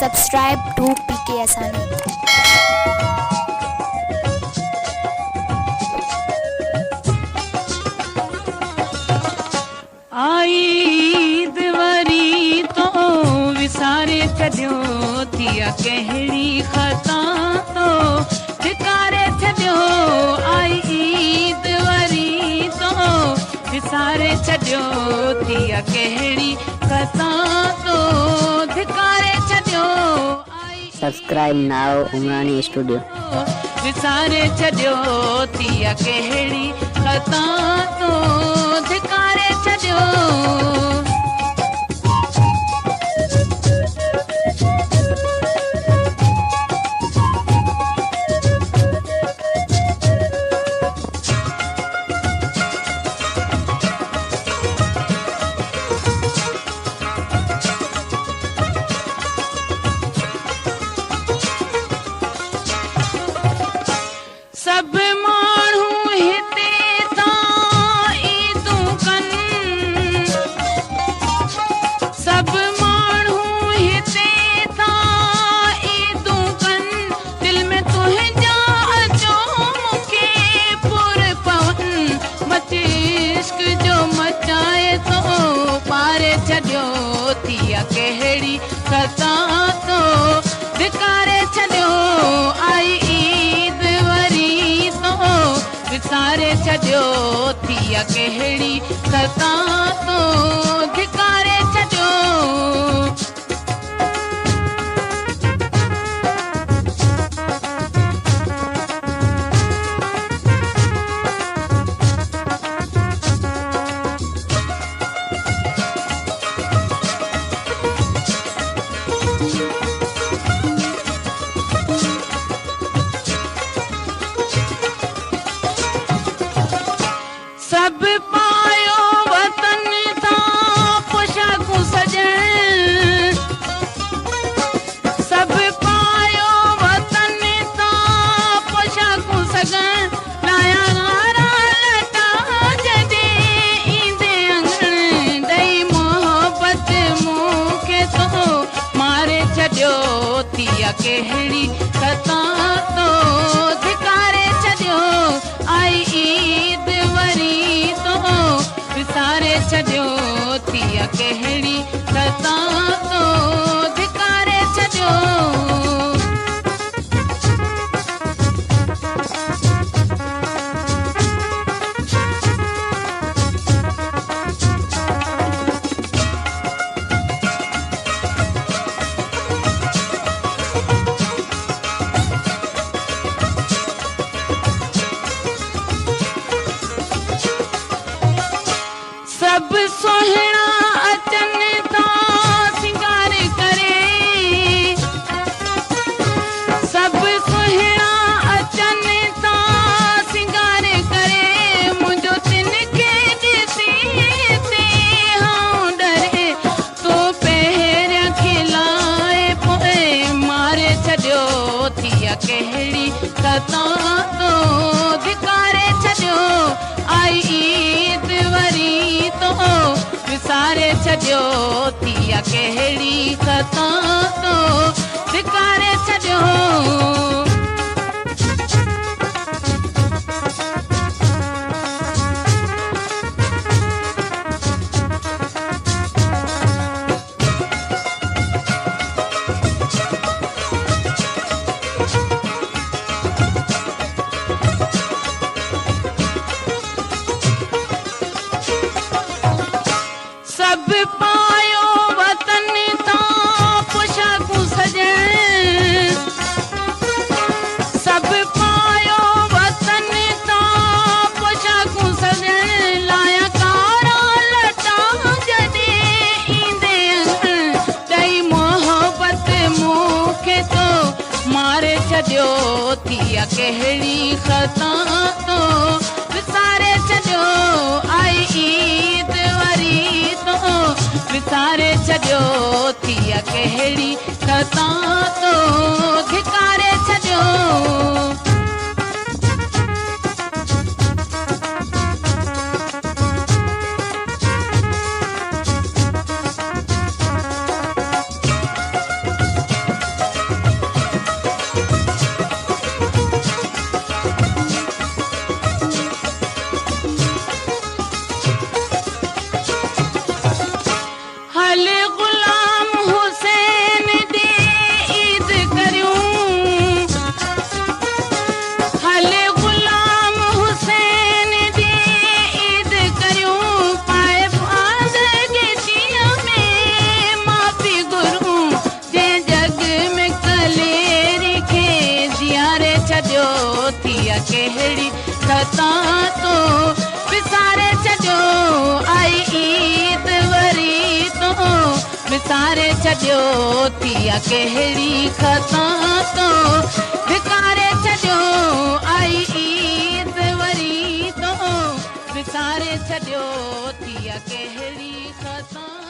Subscribe to P K Asani. آئي عيد وري تو وساري ڇڏيو ٿي آ ڪهڙي خطا تو ڌڪاري ڇڏيو آئي عيد وري تو وساري ڇڏيو ٿي آ ڪهڙي خطا تو ڌڪاري ڇڏيو آئي سبسڪرائب نائو عمراڻي اسٽوڊيو. وساري ڇڏيو ٿي آ ڪهڙي خطا تو ڌڪاري ڇڏيو. سڀ ماڻهو هتي ٿا عيدون ڪن، سڀ ماڻهو هتي ٿا عيدون ڪن، دل ۾ تنهنجا اچو مون کي پور پون، مچ عشق جو مچائي ٿو پاري ڇڏيو ٿي آ ڪهڙي خطا تو ڌڪاري ڇڏيو آئي عيد وري تو وساري ڇڏيو ٿي آ ڪهڙي خطا تو ڌڪاري ڇڏيو. سڀ پايو وطن ٿا پوشاڪون سڄڻ، سڀ پايو وطن ٿا پوشاڪون سڄڻ، لايا وارا لٽا جڏهن ايندي اڱڻ، ڏئي محبت مون کي تو ماري ڇڏيو ٿي آ ڪهڙي خطا تو ڌڪاري ڇڏيو آئي عيد وري تو وساري ڇڏيو ٿي آ ڪهڙي خطا تو ڌڪاري ڇڏيو. سڀ سهڻا اچن ٿا سنگار ڪري، سڀ سهڻا اچن ٿا سنگار ڪري، منهنجو تن کي ڏسي هتي هانءُ ڏري، تو پهريان کلائي پوءِ ماري ڇڏيو ٿي آ ڪهڙي خطا تو ڌڪاري ڇڏيو آئي عيد وري تو وساري ڇڏيو ٿي آ ڪهڙي خطا تو ڌڪاري ڇڏيو. سڀ پايو وطن ٿا پوشاڪون سڄڻ، سڀ پايو وطن ٿا پوشاڪون سڄڻ، لايا ڪارا لٽا جڏهن ايندي اڱڻ، ڏئي محبت مون کي تو ماري ڇڏيو ٿي آ ڪهڙي خطا تو وساري ڇڏيو آئي عيد وري تو وساري ڇڏيو ٿي آ ڪهڙي خطا تو ڌڪاري ڇڏيو. ٿي آ ڪهڙي خطا تو ڌڪاري ڇڏيو. آئي عيد وري تو وساري ڇڏيو، ٿي آ ڪهڙي خطا.